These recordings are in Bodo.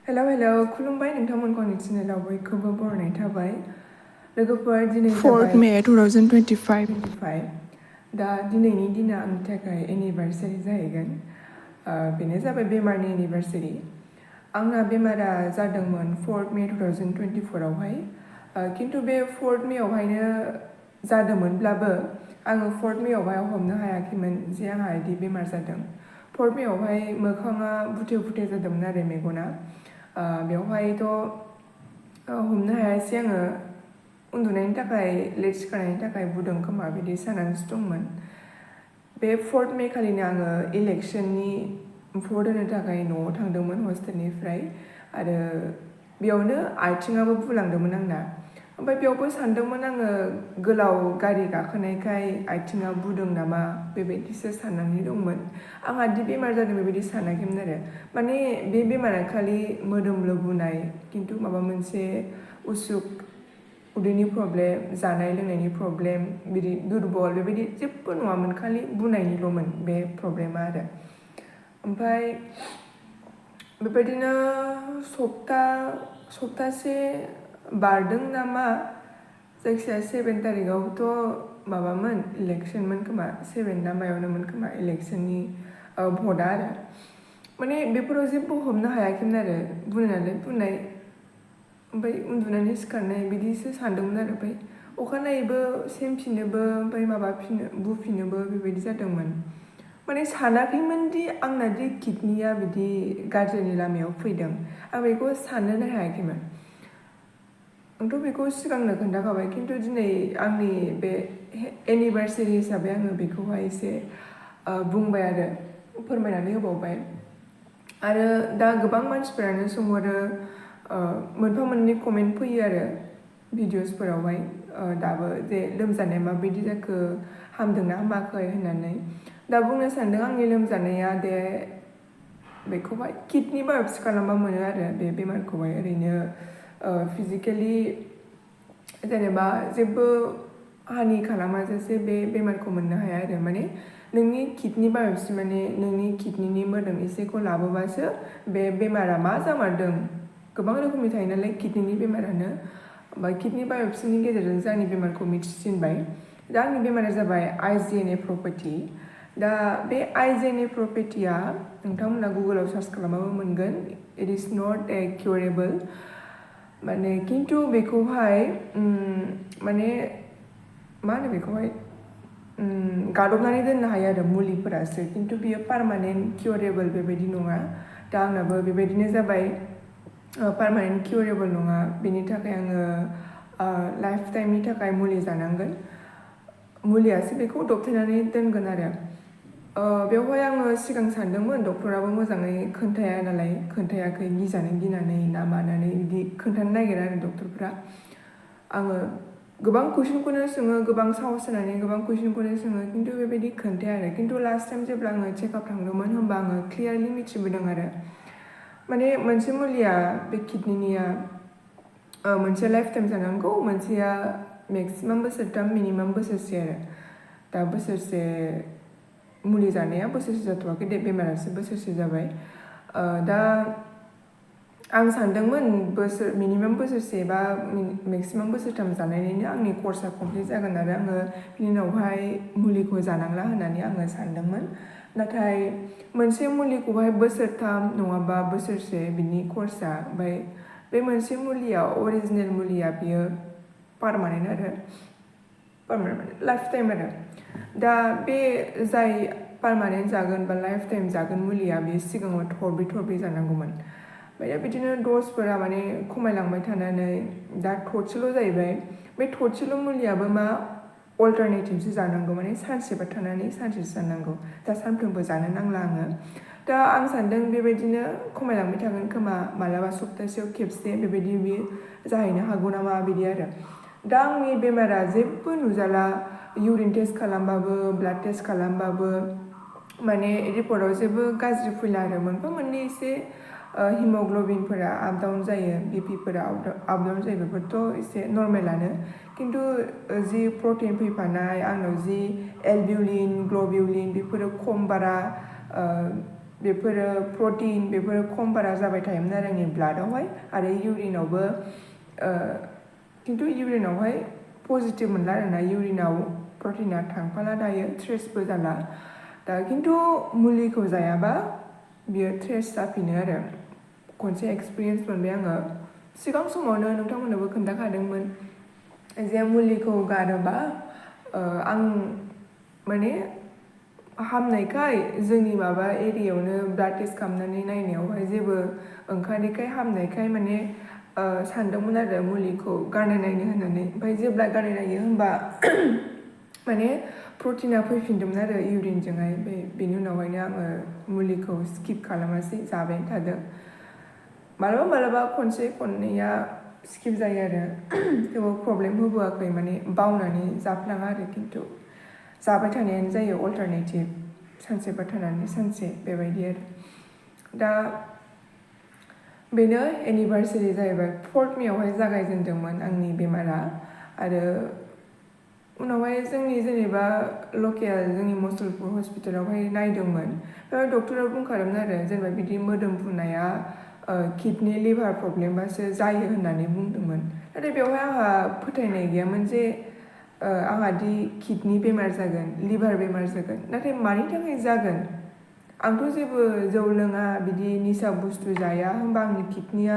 Hello, खुलुमबाय नोंथांमोनखौ आंनि चेनेलाव बयखौबो बरायनाय थाबाय। लोगोफोर दिनै 4th May 2025 दा दिनैनि दिना आंनि थाखाय एनिभार्सारि जाहैगोन। बेनो जाबाय बेमारनि एनिभार्सारि। आंना बेमारा जादोंमोन 4th May 2024 आवहाय। खिन्थु बे 4th May आवहायनो जादोंमोनब्लाबो आङो 4th May आवहाय हमनो हायाखैमोन जे आंहा बिदि बेमार जादों। 4th May आवहाय मोखाङा बुथे जादोंमोन आरो मेगना। बेवहायथ' हमनो हायासै आङो उन्दुनायनि थाखाय लेट सिखारनायनि थाखाय बुदों खोमा बिदि साननानैसो दंमोन। बे 4th May खालिनो आङो इलेक्सननि भट होनो थाखाय न'आव थांदोंमोन हस्टेलनिफ्राय आरो बेयावनो आथिङाबो बुलांदोंमोन आंना। ओमफ्राय बेयावबो सानदोंमोन आङो गोलाव गारि गाखोनायखाय आथिङा बुदों नामा बेबायदिसो साननानै दंमोन। आंहा दि बेमार जादों बेबायदि सानाखैमोन आरो माने बे बेमारा खालि मोदोमल' बुनाय खिन्थु माबा मोनसे उसुख उदैनि प्रब्लेम जानाय लोंनायनि प्रब्लेम बिदि दुरबल बेबायदि जेबो नङामोन खालि बुनायनिल'मोन बे प्रब्लेमा आरो ओमफ्राय बेबायदिनो सप्तासे बारदों नामा जायखिजाया 7 तारिखआवथ' माबामोन इलेक्सनमोन खोमा 7 ना मायावनोमोन खोमा इलेक्सननि भटआ आरो माने बेफोराव जेबो हमनो हायाखैमोन आरो बुंनाय ओमफ्राय उन्दुनानै सिखारनाय बिदिसो सानदोंमोन आरो ओमफ्राय अखानायैबो सेमफिनोबो ओमफ्राय बुफिनोबो बेबायदि जादोंमोन। माने सानाखैमोन दि आंना दि किडनिया बिदि गाज्रिनि लामायाव फैदों आं बेखौ साननोनो हायाखैमोन। आंथ' बेखौ सिगांनो खोन्थाखाबाय खिन्थु दिनै आंनि बे एनिभार्सारि हिसाबै आङो बेखौहाय एसे बुंबाय आरो फोरमायनानै होबावबाय। आरो दा गोबां मानसिफोरानो सोंहरो मोनफा मोननै कमेन्ट फैयो आरो भिडिअसफोरावहाय दाबो जे लोमजानाया माबायदि जाखो हामदोंना हामाखै होननानै दा बुंनो सानदों आंनि लोमजानाया दे बेखौहाय किडनि बाय'प्सि खालामबा मोनो आरो बे बेमारखौहाय ओरैनो फिजिकेलि जेनेबा जेबो हानि खालामाजासे बे बेमारखौ मोननो हाया आरो माने नोंनि किडनि बाय'प्सि माने नोंनि किडनिनि मोदोम एसेखौ लाबोबासो बे बेमारा मा जामारदों गोबां रोखोमनि थायो नालाय किडनिनि बेमारानो ओमफ्राय किडनि बाय'प्सिनि गेजेरजों आंनि बेमारखौ मिथिसिनबाय। दा आंनि बेमारा जाबाय IgA नेफ्र'पेथि। दा बे IgA नेफ्र'पेथिया नोंथांमोना गुगोलाव सार्च खालामबाबो मोनगोन। इट इज नट किउरेबल माने खिन्थु बेखौहाय माने मा होनो बेखौहाय गादबनानै दोननो हायो आरो मुलिफोरासो खिन्थु बियो पारमानेन्ट किउरेबल बेबायदि नङा। दा आंनाबो बेबायदिनो जाबाय पारमानेन्ट किउरेबल नङा बेनि थाखाय आङो लाइफ टाइमनि थाखाय मुलि जानांगोन। मुलियासो बेखौ दबथायनानै दोनगोन आरो बेवहाय आङो सिगां सानदोंमोन डक्टराबो मोजाङै खोन्थायाखै गिनानै ना मानानै बिदि खोन्थानो नागिरा आरो डक्टरफ्रा आङो गोबां कुइसनखौनो सोङो गोबां साहस होनानै गोबां कुइसनखौनो सोङो खिन्थु बेबायदि खोन्थाया आरो खिन्थु लास्ट टाइम जेब्ला आङो चेकआप थांदोंमोन होमबा आङो क्लियारलि मिथिबोदों आरो माने मोनसे मुलिया बे किडनिनिया मोनसे लाइफ टाइम जानांगौ मोनसेया मेक्सिमाम बोसोरथाम मिनिमाम बोसोरसे आरो दा बोसोरसे मुलि जानाया बोसोरसे जाथ'वाखै दे बेमारासो बोसोरसे जाबाय। दा आं सानदोंमोन मिनिमाम बोसोरसे बा मेक्सिमाम बोसोरथाम जानायनिनो आंनि कर्सआ कमप्लिट जागोन आरो आङो बिनि उनावहाय मुलिखौ जानांला होननानै आङो सानदोंमोन। नाथाय मोनसे मुलिखौहाय बोसोरथाम नङाबा बोसोरसे बिनि कर्सआ ओमफ्राय बे मोनसे मुलिया अरिजिनेल मुलिया बियो पारमानेन्ट लाइफ टाइम आरो दा बे जाय पारमानेन्ट जागोन बा लाइफ टाइम जागोन मुलिया बे सिगाङाव थरब्रै जानांगौमोन। ओमफ्राय बिदिनो दसफोरा माने खमायलांबाय थानानै दा थरसेल' जाहैबाय। बे थरसेल' मुलियाबो मा अल्टारनेटिभसो जानांगौ माने सानसेबा थानानै सानसेसो जानांगौ दा सानफ्रोमबो जानो नांला आङो। दा आं सानदों बेबायदिनो खमायलांबाय थागोन खोमा मालाबा सप्तासेयाव खेबसे बेबायदि बियो जाहैनो हागौ नामा बिदि आरो दा आंनि बेमारा जेबो नुजाला इउरिन टेस्ट खालामबाबो ब्लाड टेस्ट खालामबाबो माने रिपर्टआव जेबो गाज्रि फैला आरो मोनफा मोननै एसे हिमग्ल'बिनफोरा आप डाउन जायो बिपिफोरा आप डाउन जायो बेफोरथ' एसे नर्मेलानो खिन्थु जि प्रटिन फैफानाय आंनाव जि एलबिउलिन ग्ल'बिउलिन बेफोरो खम बारा बेफोरो प्रटिन बेफोरो खम बारा जाबाय थायोमोन आरो आंनि ब्लाडआवहाय आरो इउरिनावबो खिन्थु इउरिनावहाय पजिटिभ मोनला आरोना इउरिनाव प्रटिना थांफाला दायो ट्रेसबो जाला दा खिन्थु मुलिखौ जायाबा बियो ट्रेस जाफिनो आरो खनसे एक्सपिरियेन्स मोनबाय आङो सिगां समावनो नोंथांमोननोबो खोन्थाखादोंमोन जे मुलिखौ गारोबा आं माने हामनायखाय जोंनि माबा एरियायावनो ब्लाड टेस्ट खालामनानै नायनायावहाय जेबो ओंखारैखाय हामनायखाय माने सानदोंमोन आरो मुलिखौ गारनाय नायनो होननानै ओमफ्राय जेब्ला गारनाय नायो होमबा माने प्रटिना फैफिनदोंमोन आरो इउरिनजोंहाय बेनि उनावहायनो आङो मुलिखौ स्किप खालामासै जाबाय थादों मालाबा खनसे खननैया स्किप जायो आरो थेवबो प्रब्लेम होबोआखै माने बावनानै जाफ्लाङा आरो खिन्थु जाबाय थानायानो जायो अल्टारनेटिभ सानसेबा थानानै सानसे बेबायदि आरो दा बेनो एनिभार्सारि जाहैबाय 4th मेआवहाय जागायजेनदोंमोन आंनि बेमारा आरो उनावहाय जोंनि जेनेबा लकेल जोंनि मुसलपुर हस्पिटालावहाय नायदोंमोन बेवहाय डक्टरा बुंखादोंमोन आरो जेनेबा बिदि मोदोम बुनाया किडनि लिभार प्रब्लेमबासो जायो होननानै बुंदोंमोन नाथाय बेवहाय आंहा फोथायनाय गैयामोन जे आंहा दि किडनि बेमार जागोन लिभार बेमार जागोन नाथाय मानि थाखाय जागोन आंथ' जेबो जौ लोङा बिदि निसा बुस्थु जाया होमबा आंनि किडनिया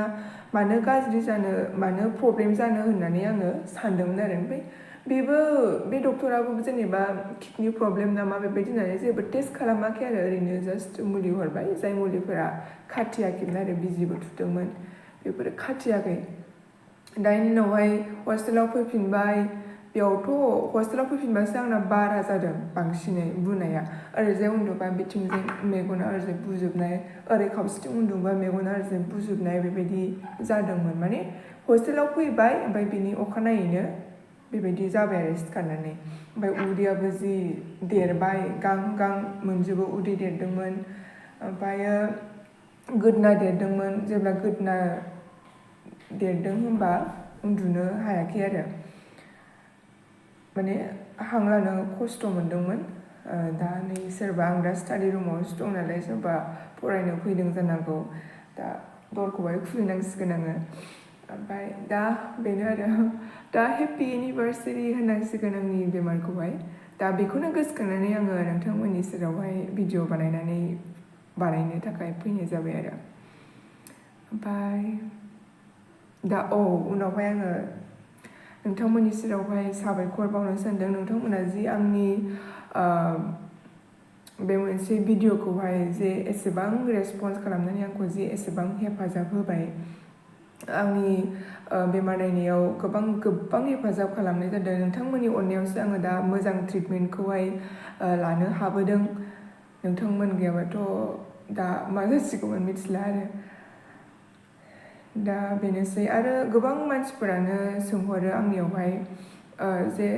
मानो गाज्रि जानो मानो प्रब्लेम जानो होननानै आङो सानदोंमोन आरो ओमफ्राय बेबो बे डक्टराबो जेनेबा किडनि प्रब्लेम नामा बेबायदि होननानै जेबो टेस्ट खालामाखै आरो ओरैनो जास्ट मुलि हरबाय जाय मुलिफोरा खाथियाखैमोन आरो बिजिबो थुदोंमोन बेफोरो खाथियाखै दानि उनावहाय हस्टेलाव फैफिनबाय बेयावथ' हस्टेलाव फैफिनबासो आंना बारा जादों बांसिनै बुनाया ओरैजाय उन्दुबा बिथिंजों मेगना ओरैजाय बुजोबनाय ओरै खावसेथिं उन्दुबा मेगना ओरैजाय बुजोबनाय बेबायदि जादोंमोन माने हस्टेलाव फैबाय ओमफ्राय बिनि अखानायैनो बेबायदि जाबाय आरो सिखारनानै ओमफ्राय उदैयाबो जि देरबाय गां मोनजोबो उदै देरदोंमोन ओमफ्रायो गोदना देरदोंमोन जेब्ला गोदना देरदों होनबा उन्दुनो हायाखै आरो माने हां लानो खस्थ' मोनदोंमोन दा नै सोरबा आं दा स्टाडि रुमावसो दं नालाय सोरबा फरायनो फैदों जानांगौ दा दरखौहाय खुलिनांसिगोन आङो ओमफ्राय दा बेनो आरो दा हेपि एनिभार्सारि होननांसिगोन आंनि बेमारखौहाय दा बेखौनो गोसोखांनानै आङो नोंथांमोननि सेरावहाय भिडिअ बानायनो थाखाय फैनाय जाबाय आरो ओमफ्राय दा उनावहाय आङो नोंथांमोननि सेरावहाय साबायखर बावनो सानदों नोंथांमोना जि आंनि बे मोनसे भिडिअखौहाय जे एसेबां रेसपन्स खालामनानै आंखौ जि एसेबां हेफाजाब होबाय आंनि बेमार नायनायाव गोबां हेफाजाब खालामनाय जादों नोंथांमोननि अननायावसो आङो दा मोजां ट्रिटमेन्टखौहाय लानो हाबोदों नोंथांमोन गैयाबाथ' दा मा जासिगौमोन मिथिला आरो दा बेनोसै आरो गोबां मानसिफोरानो सोंहरो आंनियावहाय जे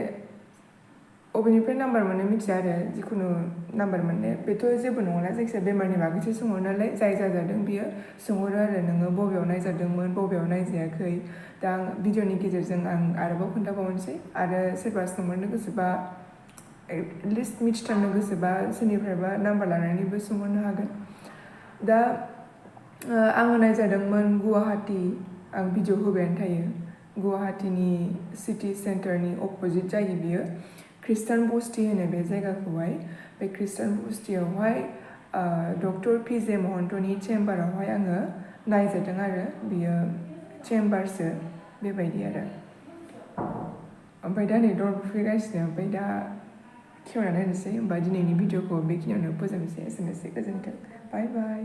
बबेनिफ्राय नाम्बार मोनो मिथिया आरो जिखुनु नाम्बार मोननो बेथ' जेबो नङाना जायखिजाया बेमारनि बागैसो सोंहरो नालाय जाय जाजादों बियो सोंहरो आरो नोङो बबेयाव नायजादोंमोन बबेयाव नायजायाखै दा आं भिडिअनि गेजेरजों आं आरोबाव खोन्थाबावनोसै आरो सोरबा सोंहरनो गोसोबा एटलिस्ट मिथिथारनो गोसोबा सोरनिफ्रायबा नाम्बार लानानैबो सोंहरनो हागोन दा आङो नायजादोंमोन गुवाहाटि आं भिडिअ होबायानो थायो गुवाहाटिनि सिटि सेन्टारनि अपोजिट जायो बियो ख्रिस्टान बस्ति होनो बे जायगाखौहाय बे ख्रिस्टान बस्तियावहाय डक्टर पिजे महन्तनि चेम्बारावहाय आङो नायजादों आरो बियो चेम्बारसो बेबायदि आरो ओमफ्राय दा नै दर बुफैगासिनो ओमफ्राय दा खेवना नायनोसै होमबा दिनैनि भिडिअखौ बेखिनियावनो फोजोबनोसै एसेनोसै गोजोन्थों बाय